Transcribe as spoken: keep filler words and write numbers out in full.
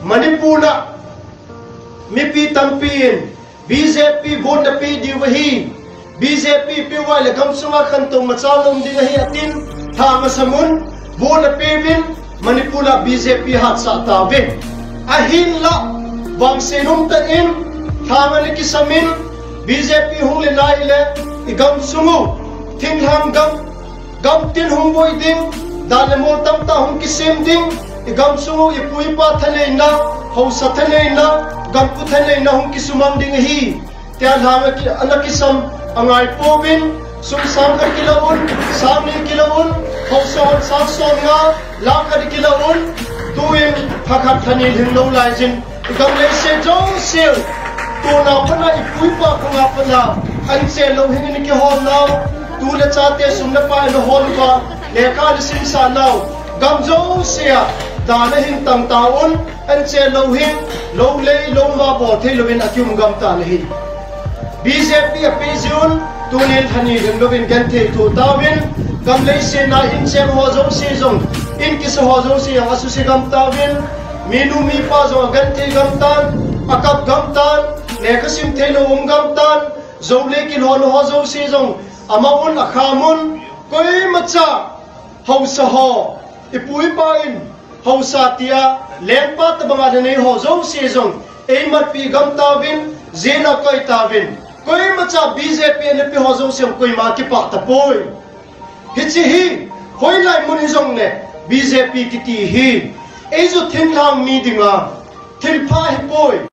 Manipur a mipi tampi in B J P vote na pe diu ahi. B J P pe uva le gamsunga khantou machal um ding ahi atin, lhang asam un, vote na peuvin, Manipur a B J P hatsah tauvin. Ahinla, vangse nom tah in, lhang ana kisam in, B J P hung le nai le, i gamsung u, thinglhang gam, gamtin hung boi ding, dan le mol tamtah hung kisem ding, i gamsung u, i pu i pa thaneina, haosa thaneina, gampu thaneina hung kisumang ding ahi. Tia lhang ana kisam angai pouvin, sum sang khat kila un, sang ni kila un, haosa hon sang som nga, lakh khat kila un, tuin lha khat lha ni lhing lou laijin, i gam leiset jouse u, tuna pat a i pu i pa khang a pat a, anche lou hing in kihol nau, tu le chate sum le pai ana hol uva, lekha ana simsah nau, gam jouse a, dan ahin tang tauvin, anche lou hing, lou lei, lou ma bol thei louvin akium gam tan ahi. B J P a pe jiuvin, tunin lha ni lhing louvin genthei tho tauvin, gam leiset a incheng ho jouse jong, in kisa ho jouse jong asuse gam tauvin, minu mipa jong agenthei gam tan, akap gam tan, lekha sim thei lou um gam tan, jou le kilhon ho jouse jong, amang un akham un, koimacha, haosa ho, i pu i pa in, haosa tia, lengpa tabang a nei ho jouse jong, eimatpi gam tauvin, jin a koi tauvin. Koimacha B J P ana pe ho jouse jong koima kipah tapoi. Hiche hi, hoilai mun hijongle, B J P kiti hi, eiju thinglhang mi dinga, thilpha ahipoi.